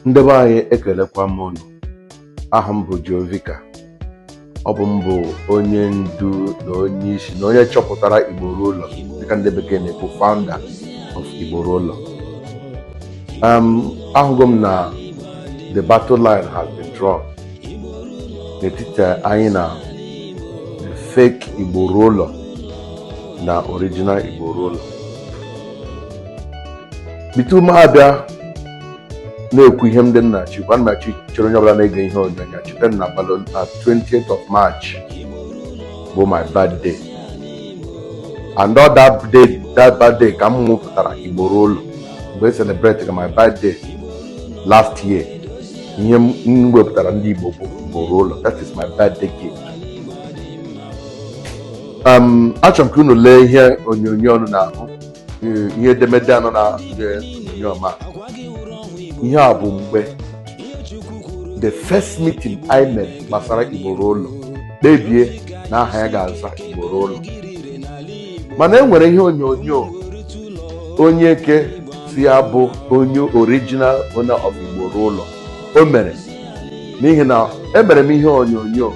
Ndị be anyị, ekelekwa m unu. Aha m bụ Jovika. Ọ bụ m bụ onye ndu na onye isi na onye chọpụtara Igbo Ruo Ụlọ, dịka ndị bekee na-ekwu, founder of Igbo Ruo Ụlọ. Ahụgo m na the battle line has been drawn n'etiti anyị na the fake Igbo Ruo Ụlọ na original Igbo Ruo Ụlọ. Bitu m abịa na-ekwu ihe ndị nna chi gwa nna chi chere, onye ọbụla na-ege ihe onyonyo, cheta na abalị na 20th of March bụ my birthday, and all that day, that birthday, ka m mụpụtara Igbo Ruo Ụlọ. Mgbe e celebrate my birthday last year, ihe m wepụtara ndị Igbo bụ Igbo Ruo Ụlọ. That is my birthday gift. Achọrọ m ka unu lee ihe onyonyo unu na-ahụ, ihe edemede anọ na onyonyo ma ihe a bụ mgbe the first meeting anyị mere gbasara Igbo Ruo Ụlọ, kpebie na aha ya ga-aza Igbo Ruo Ụlọ. Mana e nwere ihe onyonyo onye ke si ya bụ onye original owner of Igbo Ruo Ụlọ o mere, n'ihi na emere m ihe onyonyo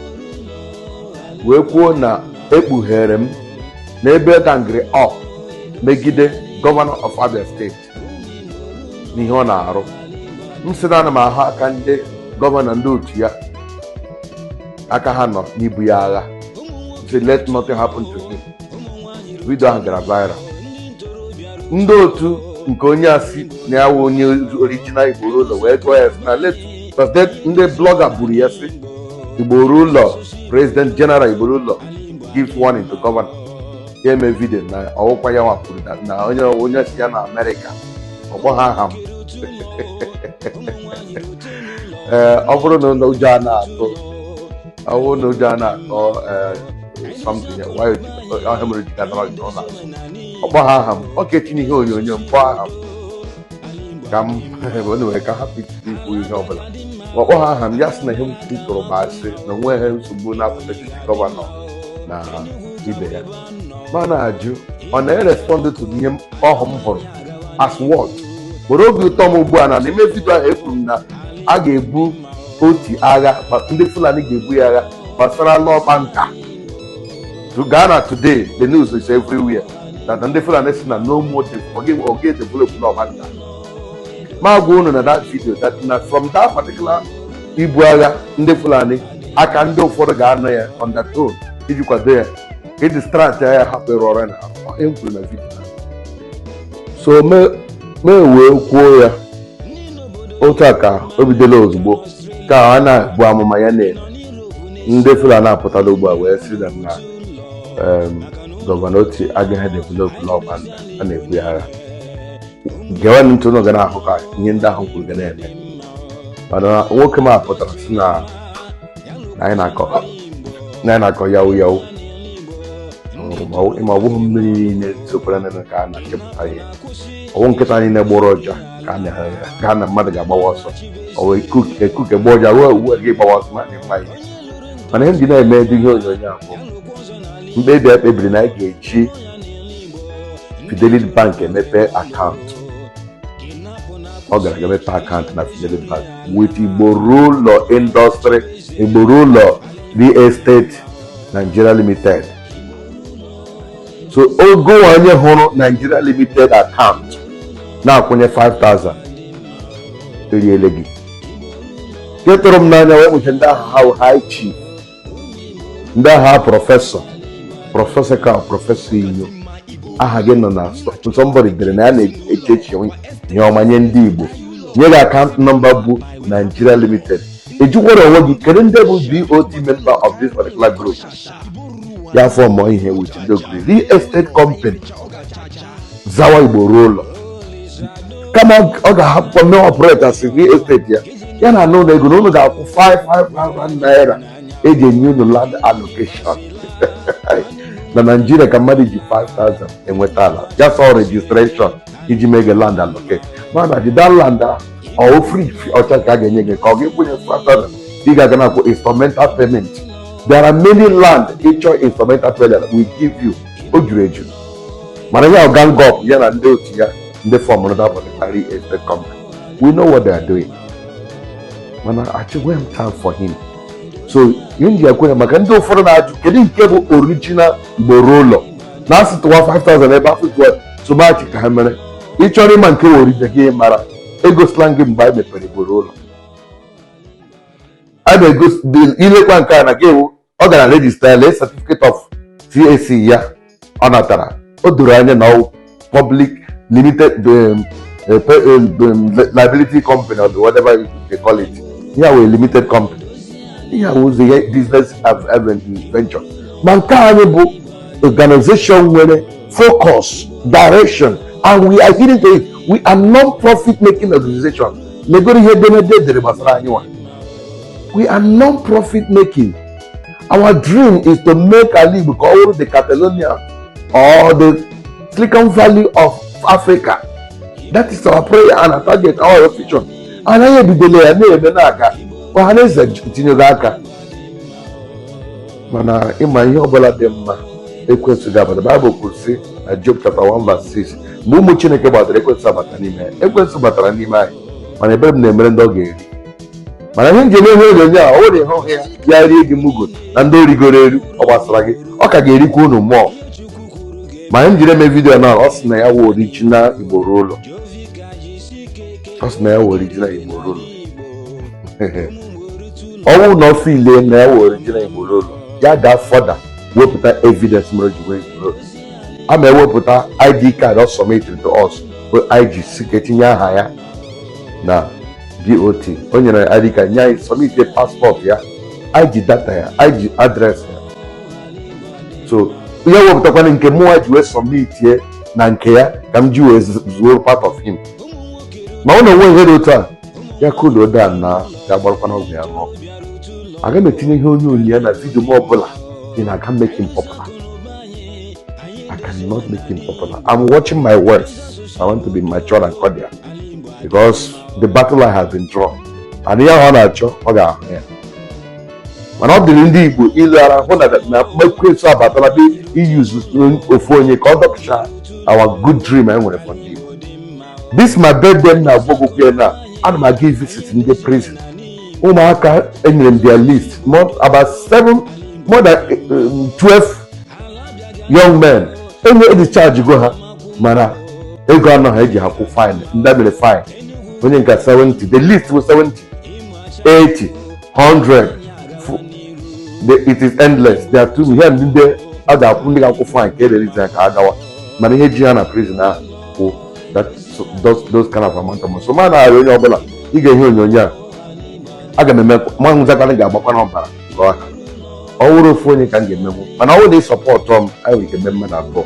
wee kwuo na ekpughere m na ebe gangri up megide governor of Abia State n'ihe ọ na-arụ. M sị na ana m ahụ aka ndị governor, ndị otu ya, aka ha nọ n'ibu ya agha, say let nothing happen to him. Video ahụ gara viral. Ndị otu nke onye a si na ya wụ onye original Igbo Ruo Ụlọ wee gụọ ya sị na let ndị blogger buru ya sị Igbo Ruo Ụlọ, President General Igbo Ruo Ụlọ gives warning to governor. Ya eme video na ọwụkwa ya nwapụrụ na onye si ya na Amerịka ọkpọ ha aha m. Ee, ọ bụrụ na ụjọ a na-atụ, ọ bụrụ na ụjọ a na-atọ, ee, something why ọhịa mere ji gatara gị n'ụlọ azụ ọkpọ ha aha m. Ọ ka etinye ihe onyonyo m kpọọ aha m ka m wee ka hapụ ikwu ihe ọbụla. Ọkpọ ha aha m, ya sị na ihe m tụrụ bụ asị, na onweghị nsogbu na-apụta etiti governor na ibe ya. Ma na-ajụ, ọ na-erespond to ihe ọhụ m hụrụ as what were obi ụtọ m ugbu a na n'ime video ahụ ekwuru m na a ga-ebu Otti agha, ndị Fulani ga-ebu ya agha gbasara Lokpanta to Ghana. Today the news is everywhere that ndị Fulani si na no more oge develop Lokpanta. Ma gwa unu na that video that na from that particular ibu agha ndị Fulani, aka ndị ụfọdụ ga-anọ ya undertone iji kwado ya ka e distract ya, hapụ ịrụ ọrụ na ihe m kwuru na video. So mee wee kwuo ya otu a ka o bidola ozugbo ka a na-ebu amụma ya na-eme. Ndị Fulani apụtala ugbu a wee sị na governor Otti agaghị develop Lokpanta, a na-ebu ya agha. Gewe ntị, ụnụ ga na-ahụ ka ihe ndị ahụ kwuru ga na-eme. Mana nwoke m a pụtara sị na anyị na-akọ yawu yawu ma ọ bụghị mmiri niile sokwara nene ka a na-achịpụta ihe ọwụ nkịta niile gbụrụ ọja ka a na mmadụ ga-agbawa ọsọ. Ọ ekuke gba ọja ruo ugbu a gị gbawa ọsọ ma na-enwe ihe. Mana ihe m ji na-eme ebe ihe onyonyo a bụ mkpebi a kpebiri na anyị ga-eji Fidelity Bank emepe account. Ọ gara aga mepe account na Fidelity Bank with Igbo Ruo Ụlọ Industry, Igbo Ruo Ụlọ Real Estate Nigeria Limited. So ogo onye hụrụ Nigeria Limited account na-akwụnye 5000 eriele gị. Nke tụrụ m n'anya wee kpuche ndị agha ha high chief, ndị agha professor, professor ka professor inyo aha gị nọ na somebody dere na ya na-eche echiche ihe ọma nye ndị Igbo, nye gị account number bụ Nigeria Limited. Ejukwara onwe gị, kedu ndị bụ BOT member of this particular group? Ya form ihe with ndị ogiri real estate company zawa Igbo Ruo Ụlọ, kama ọ ga-ahapụkwa mee operate as real estate ya, ya na anụ ụlọ ego na unu ga-akwụ 55,000 naira eji enye unu land allocation. Na Nigeria ka mmadụ ji 5000 enweta ala, just all registration iji mee gị land allocate. Mana jide land ahụ, ọ free ọcha ka a ga-enye gị, ka ọ ga-ekwunye 5000 ị ga-aga na-akwụ installmental payment? There are many land ịchọ installmental payment, we give you. O juru eju. Mana ya ọ gang up ya na ndị otu ya, ndị form that particular real estate company. We know what they are doing, mana achịgwe m time for him. So ihe m ji ekwe ya maka ndị ụfọdụ na-ajụ kedu nke bụ original Igbo ruo ụlọ na asị tụwa 5000 ebe afọ tụwa tụmachi ka ha mere. Ị chọrọ ịma nke wụ original, gị mara egosila gị mgbe anyị mepere Igbo ruo ụlọ. A na-egosi ilekwa nke a na gị wụ ọ gara register. Lee certificate of CAC ya ọ natara. O doro anya na ọ public limited liability company or whatever they call it. Ya wee limited company, ihe a wụzi ihe business venture. Ma nke anyị bụ organization nwere focus, direction, and we are adhering to it. We are non-profit making organization. Legoro ihe edemede edere gbasara anyị nwa. We are non-profit making. Our dream is to make ala Igbo ka ọ bụrụ the Catalonia or the Silicon Valley of Africa. That is our prayer and our target, our vision. Anaghị ebidola ya na-eme na-aga. Ọhaneze tinyego aka, mana ịma ihe ọbụla dị mma, ekwensu ga-abata. Baịbụl kwuru sị na Job chapter 1 verse 6, mgbe ụmụ Chineke gbatara, ekwensu abata n'ime ya. Ekwensu batara n'ime anyị, mana ebere m na-emere ndị ọ ga-eri. Mana ihe njem ihe onyonyo a, ọ nwere ihe ya ya rie gị mugo na ndị origoro eru, ọ gbasara gị, ọ ka ga-erikwa unu mmụọ. Ma anyị jiri eme video na ọ sị na ya wụ original Igbo ruo ụlọ. Ọ sị na ya wụ original Igbo ruo ụlọ. Ọnwụ na ọfọ ile na ya wụ original Igbo ruo ụlọ, ya gaa further wepụta evidence mere o ji wee Igbo ruo ụlọ. A ma ewepụta ID card ọ submitted to us bụ IG si ka etinye aha ya na BOT. O nyere ID card nye anyị, submit passport ya, IG data ya, IG address ya. So ihe wepụtakwana nke mụnwa ji wee submit na nke ya ka m ji wee zuo part of him. Ma ọ na-enwe ihe dị otu a, ya cool down na ya gbarakwana ọgwụ ya ṅụọ. Agaghị m etinye ihe onyonyo ya na video m ọbụla dị na. I can make him popular. I cannot make him popular. I'm watching my words. I want to be mature and cordial because the battle I have been drawn and ihe ahụ ọ na-achọ, ọ ga-ahụ ya. Mana ọ dịrị ndị Igbo ilu ara hụ na ekwensu abatala be iyuzu ofu onye ka ọ dọpụcha our good dream anyị nwere for ndị Igbo. This my birthday m na-agwa ogwukwu ya na ana m aga visit ndị prison. Ụmụaka enyere m their list, more about seven, more than 12 young men enye discharge go ha, mana ego anọ ha eji ha kwụ fine. Ndị mere fine, onye nke 70, the list was 70, 80, 100. It is endless. There are too many. Here ndị a ga-akwụ, ndị ga-akwụ fine ka e release ha ka ha gawa, mana ihe ji ha na prison ahụ kwụ that those kind of amount of money. So ma na-arịọ onye ọbụla ige ihe onyonyo a, aga m eme ma nzakwana ga-agbakwa n'ọbara nke ọha. Ọ wụrụ ofu onye ka m ga-emenwu, mana ọ bụrụ na ị support m, anyị nwere ike eme mmadụ abụọ.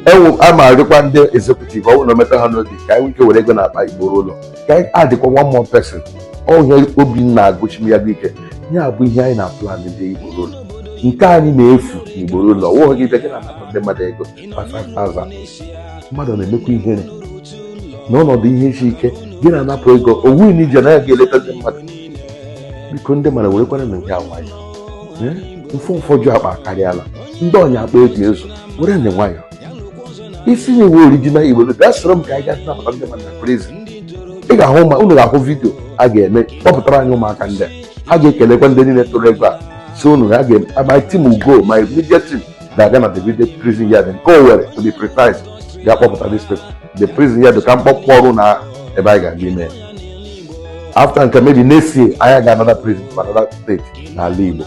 Ewu a ma arịọkwa ndị executive, ọ bụrụ na o metụ ha n'obi, ka anyị nwee ike were ego na-akpa Igbo ruo ụlọ, ka anyị adịkwa one more person. Ọ ihe obi m na-agụchi m ya bụ ike. Ya bụ ihe anyị na plan ndị Igbo ruo ụlọ. Nke anyị na-efu n'Igbo ruo ụlọ, ọ gị bịa gị na-anapụ ndị mmadụ ego 5000. Mmadụ na-emekwa ihere n'ọnọdụ ihe isi ike, gị na-anapụ ego owu na ije na ya ga-eleta ndị mmadụ. Biko, ndị mmadụ, werekwana na nke a nwayọ. Mfụ mfọju akpa akarịala ndị ọnya akpa eji ezu. Were ndị nwayọ isi na iwe original Igbo, bịa soro m ka anyị gaa napụta ndị mmadụ na prison. Ị ga-ahụ ma unu ga-ahụ video a ga-eme kpọpụtara anyị ụmụaka ndị a. Ha ga-ekelekwa ndị niile tụrụ ego a si unu. Ha ga my team will go, my media team ga-aga na the video prison yard nke Owerri, to be precise, ga-akpọpụta this people, the prison yard ka mkpọpụ ọrụ na ebe anyị ga-aga ime. After nke, maybe next year, anyị aga another prison for another state n'ala Igbo.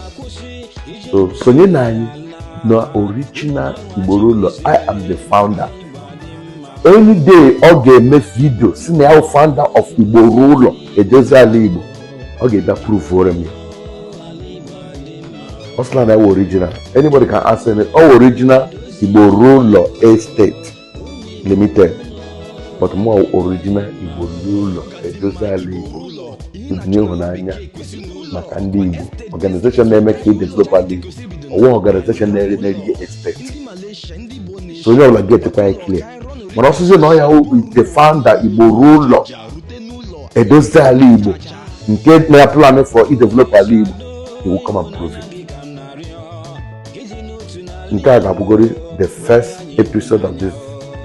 So sonye na anyị na original Igbo ụlọ. I am the founder. Any day ọ ga-eme video si na ya wụ founder of Igbo ụlọ edozi ala Igbo, ọ ga-ebịa prove m ya. Ọ sị na ya wụ original. Anybody can ask me. Ọ wụ original Igbo ụlọ Estate Limited, but mụ original Igbo ụlọ edozi ala Igbo, ebinye ịhụnanya maka ndị Igbo, organization na-eme ka e develop ala Igbo, ọwụ organization na-ere na estate. So onye ọbụla getekwa ya clear. Mana ọsịsị na ọ ya wụ the founder Igbo ruo ụlọ edozi ala Igbo nke na plan for i develop ala Igbo, he will come and prove it. Nke a ga-abụgori the first episode of this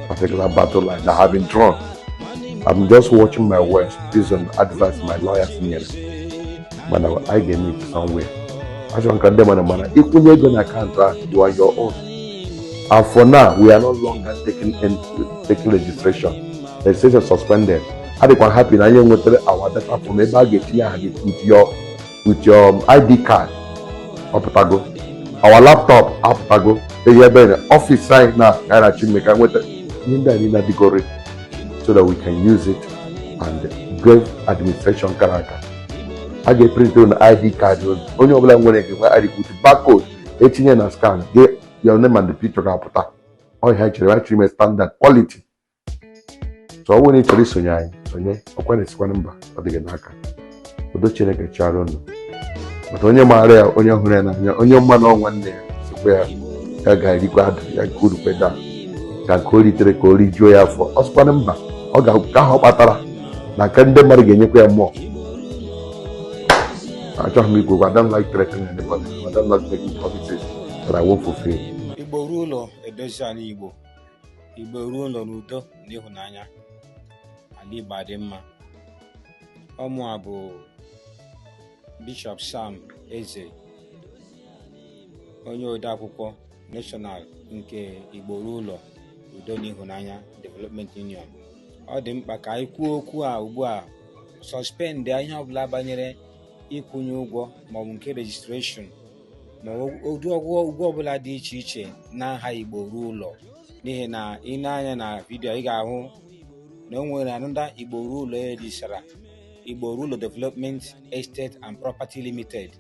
particular battle line that have been drawn. I'm just watching my words based on advice my lawyers nyere, mana anyị ga-eme it somewhere. Achọrọ m ka ndị mmadụ mara, ịkwụnye ego na akaụntụ ahụ, you are your own. And for now, we are no longer taking registration. Registration suspended. Adịkwa happy na anyị nwetara our data from ebe a ga-etinye aha gị with your ID card. Ọpụtago our laptop, apụtago ehi ebe na ọfịs anyị na ka anyị na-achọ ime ka nweta ihe ndị a niile adịgo ready so that we can use it and grave administration kara aka. A ga-eprint unu ID card unu. Onye ọbụla nwere ga-enwe ID with barcode, etinye na scan gị, your name and the picture ga-apụta. Ọ ihe chere anyị chọrọ ime, standard quality. So ọ bụrụ na ị chọrọ isonye anyị, sonye. Ọkwa na-esikwana mba, ọ dị gị n'aka. Udo Chineke chara unu. Maka onye maara ya, onye hụrụ ya n'anya, onye mma na ọ nwanne ya, sikwa ya, ya ga-erikwa adụ ya ka urukwe daa ka nke o ritere ka o rijuo ya afọ. Ọ sịkwana mba, ọ ga nke ahụ ọ kpatara na nke ndị mmadụ ga-enyekwa ya mmụọ. Achọghị m ikwu okwu. I don't like threatening anybody. I don't like making promises that I won't fulfill. Igbo ruo ụlọ, edozi ala Igbo. Igbo ruo ụlọ n'udo na ịhụnanya, ala Igbo adị mma. Ọmụ a bụ Bishop Sam Eze, onye odeakwụkwọ national nke Igbo ruo ụlọ, udo na ịhụnanya Development Union. Ọ dị mkpa ka anyị kwuo okwu a ugbu a: suspend ihe ọbụla banyere ịkwụnye ụgwọ maọbụ nke registration ma ụdị ụgwọ ụgwọ ọbụla dị iche iche n'aha Igbo ruo ụlọ, n'ihi na ị na-anya na vidiyo, ị ga-ahụ na o nwere another Igbo ruo ụlọ eregisterara, Igbo ruo ụlọ Development Estate and Property Limited.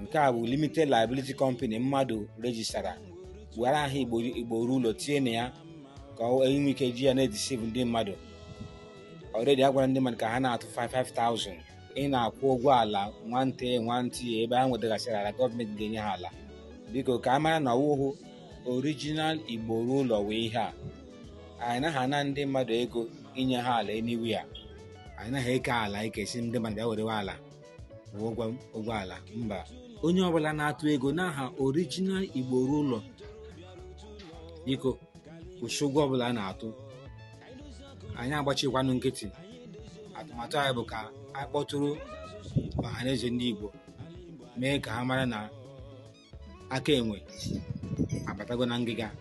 Nke a bụ limited liability company mmadụ registerara, were aha Igbo ruo ụlọ tinye na ya ka o enwe ike ji ya na-edeceive ndị mmadụ. Already a gwara ndị mmadụ ka ha na-atụ 55,000 ị na-akwụ ụgwọ ala nwantị nwantị ebe ha nwetagasịrị ala gọọmenti ga-enye ha ala. Biko, ka a mara na ọwụhụ original Igbo ruo ụlọ wee ihe a. Anyị naghị ana ndị mmadụ ego inye ha ala anywhere. Anyị naghị eke ala ekesi ndị mmadụ bịa werewe ala kwụọ ụgwọ ala. Mba, onye ọbụla na-atụ ego n'aha original Igbo ruo ụlọ, biko kwụsị ụgwọ ọbụla a na-atụ. Anyị agbachikwanụ nkịtị. Atụmatụ anyị bụ ka a kpọtụrụ Ọhaneze ndị Igbo, mee ka ha mara na aka enwe abatago na ngịga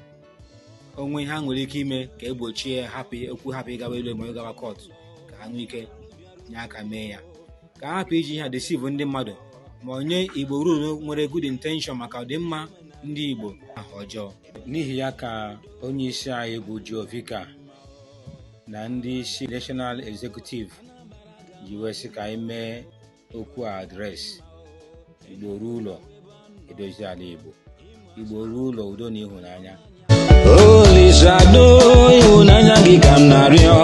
onwe ha nwere ike ime ka egbochie, hapụ okwu, hapụ ịgawa elu ma ịgawa court, ka ha nwee ike nye aka mee ya, ka ha hapụ iji ihe a deceive ndị mmadụ ma onye Igbo ruru nwere good intention maka ọdịmma ndị Igbo ahụ ọjọọ. N'ihi ya ka onye isi anyị bụ Joe Vicar na ndị isi National Executive ji wee sị ka anyị mee okwu a address. Igbo ruo ụlọ, edozi ala Igbo. Igbo ruo ụlọ, udo na ịhụnanya. Olisa do, ịhụnanya gị ka m na-arịọ.